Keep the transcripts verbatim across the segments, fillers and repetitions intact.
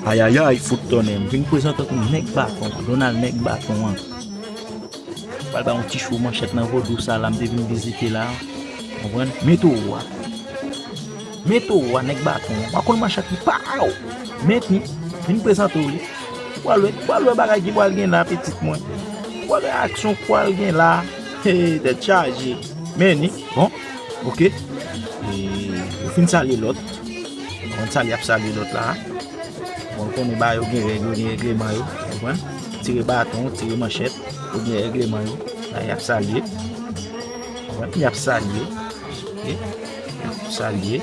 Ayayay, fout tonnè, m vin prezante w kou nèg baton an, Donald nèg baton an. Pral ba yon ti cho manchèt nan vodou sa la, m te vin vizite la. Konprann? Men towo a. Men towo a, nèg baton an. W a konn manchèt li pa w. Men li, vin prezante w li. W a lwe, w a lwe bagay ki pral gen la, pitit mwen. W a lwe aksyon k pral gen la. He, tèt chaje. Men li, bon, oke. E, yo fin salye lòt. Konn sa li ap salye lòt la. Bon, konnen ba yo gen règ yo, gen règleman yo, konprann? Tire baton, tire manchèt, yo gen règleman yo. La, y ap salye. Konprann? Y ap salye. Oke? Y ap salye,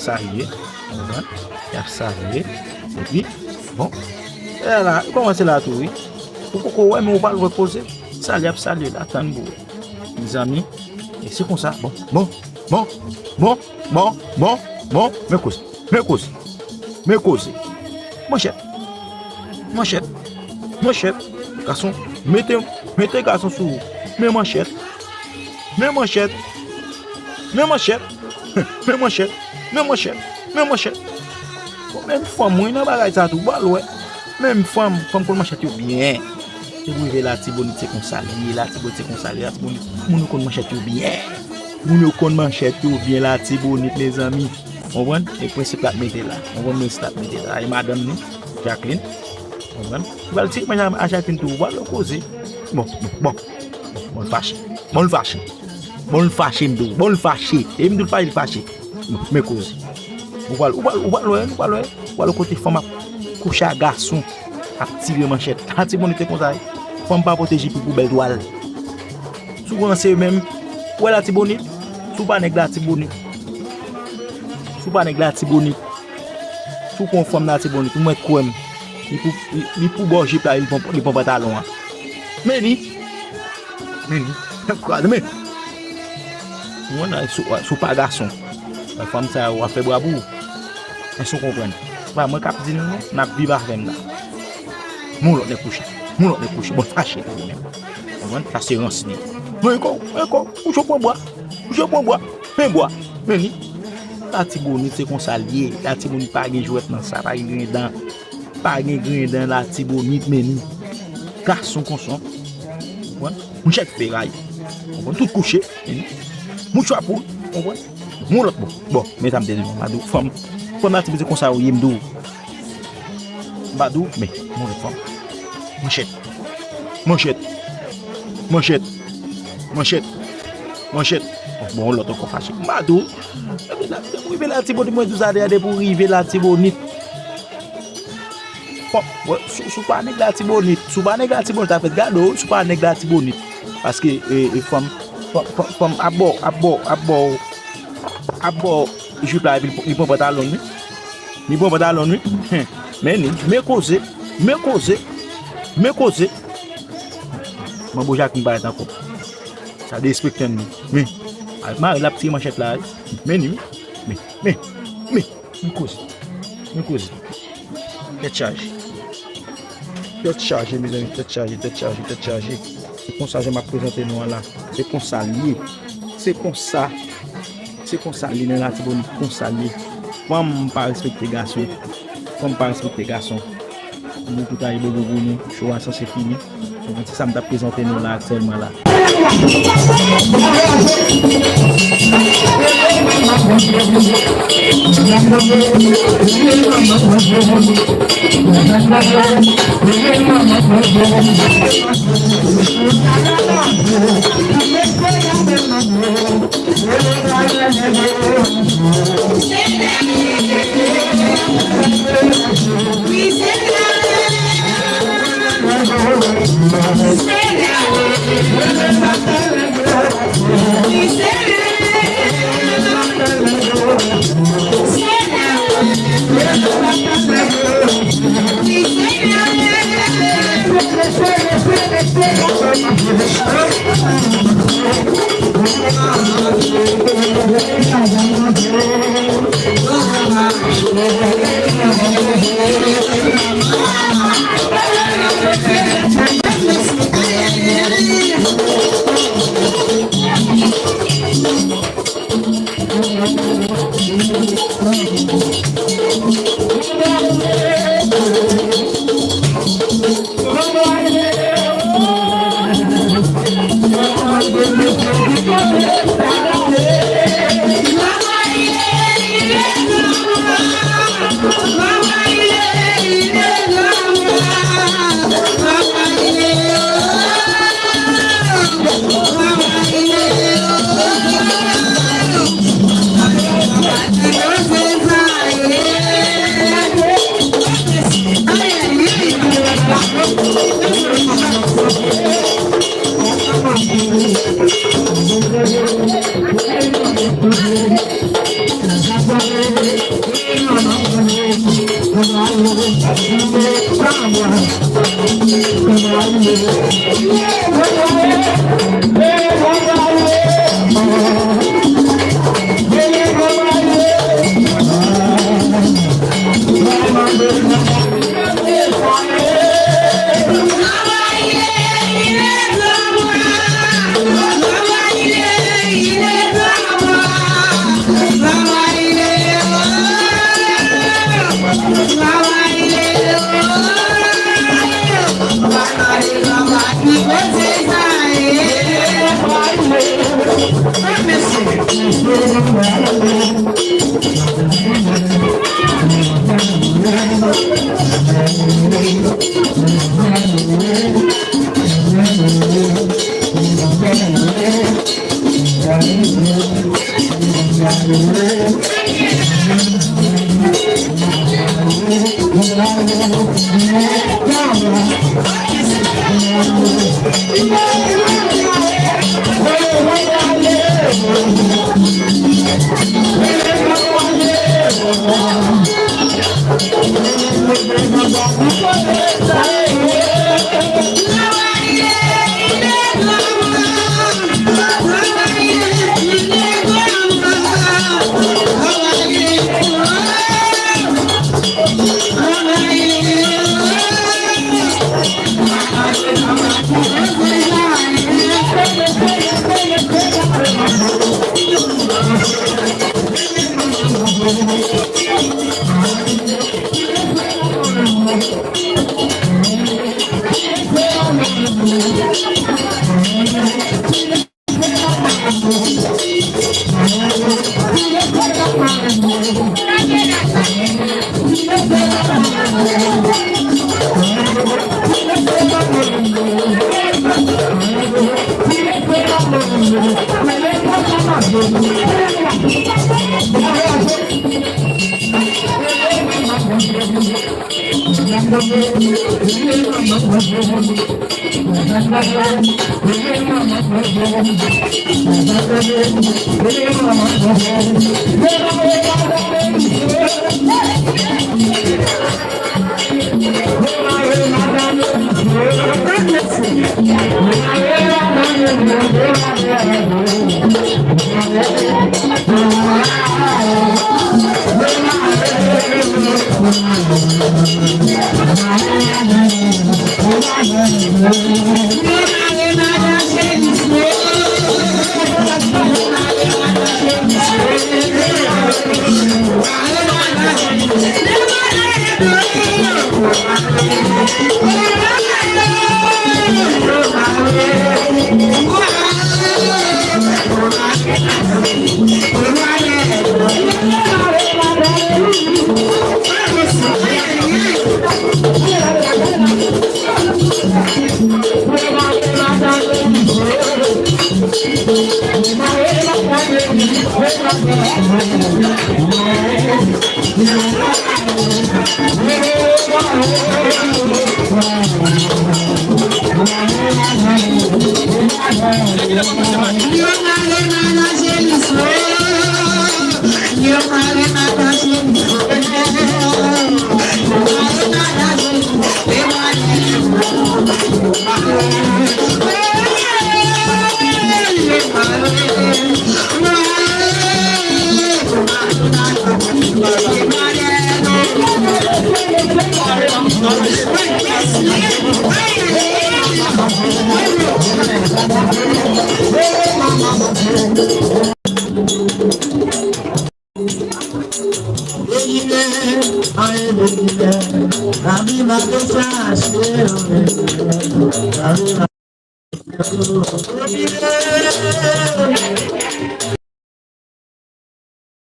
salye, konprann? Y ap salye. Epi, bon, e la, yo kòmanse la tou, wi. Ou poko wè, men ou pral wè koze. Sa li ap salye la, tann pou wè. Mezanmi, e se konsa, bon, bon, bon, bon, bon, bon, bon, men koze, men koze, men koze. Manchèt, manchèt, manchèt, gason, mete, mete gason sou ou. Men manchèt, men manchèt, men manchèt, men manchèt, men manchèt, men manchèt. Bon, menm fanm, wi, nan bagay sa tou, ba l wè. Menm fanm, fanm konn manchèt yo byen. Se pou rive Latibonit, se konsa l ye, Latibonit, se konsa l ye, Latibonit. Moun yo konn manchèt yo byen. Moun yo konn manchèt yo byen, Latibonit, mezanmi. Konprann? E prensip l ap mete la. Konprann prensip l ap mete la. E madanm li, Jacqueline. Konprann? Ou pral tire manchèt a Jacqueline tou, ou pral wè koze. Bon, bon, bon. Bon, l fache. Bon, l fache. Bon, l fache, m di w. Bon, l fache. E m di w l fache, l fache. Men koze. Ou pral, ou pral, ou pral wè, ou pral wè. Ou pral wè kote fanm ap kouche a gason, ap tire manchèt. Latibonit te konsa, wi. Fanm pa pote jip li pou bèl twal. Si w ranse menm, ou wè Latibonit, si w pa nèg Latibonit. Si w pa nèg Latibonit. Si w pran yon fanm Latibonit, ou mèt kwè m. Li pou, li, li pou ba w jip la, li pran, li pran pantalon an. Men li. Men li. Kraze men. Mwen la, si w, si w pa gason. Fanm sa yo ap fè bra pou ou. Èske w konprann? Se pa mwen k ap di nou non, n ap viv avè m la. Mon lòt nèg kouche. Mon lòt nèg kouche. Bon, fache pou ou menm. Konprann? Sa se rans li. Non, ankò, ankò. Ou cho pran bwa. Ou cho pran bwa. Men bwa. Men li. Latibonit, se konsa l ye. Latibonit pa gen jwèt nan sa, pa gen grenn dan. Pa gen grenn dan Latibonit, men li. Gason konsa. Konprann? Manchèt feray. Konprann? Tout kouche, men li. Mouchwa poud, konprann? Yon lòt bò. Bon, men sa m te di nou, m a di w, fanm, fanm Latibonit se konsa yo ye, m di w. M pa di w, men, yon lòt fanm. Manchèt. Manchèt. Manchèt. Manchèt. Manchèt. Bon, yon lòt ankò fache. M pa di w. Depi la, depi w rive Latibonit, mwen di w sa deja, depi w rive Latibonit. Fò, wè, si, si w pa nèg Latibonit, si w pa nèg Latibonit, ap fèt gade w, si w pa nèg Latibonit. Paske, e, e, fanm, fanm, fanm, fanm ap ba w, ap ba w, ap ba w, ap ba w jip la, epi li, li pran pantalon l, wi. Li pran pantalon l, wi. Men li, men koze, men koze, men koze. Manbo Jacqueline parèt ankò. Sa derespekte n, wi. Men, al mare l ap tire manchèt la, wi. Men li, wi. Men, men, men. Men koze. Men koze. Tèt chaje. Tèt chaje, mezanmi, tèt chaje, tèt chaje, tèt chaje. Se konsa jan m ap prezante nou an la. Se konsa l ye. Se konsa. Se konsa l ye nan Latibonit, konsa l ye. Fanm pa respekte gason. Fanm pa respekte gason. Nou tout ay bobo pou nou. Cho a sanse fini. Donk, se sa m t ap prezante nou la aktyèlman la.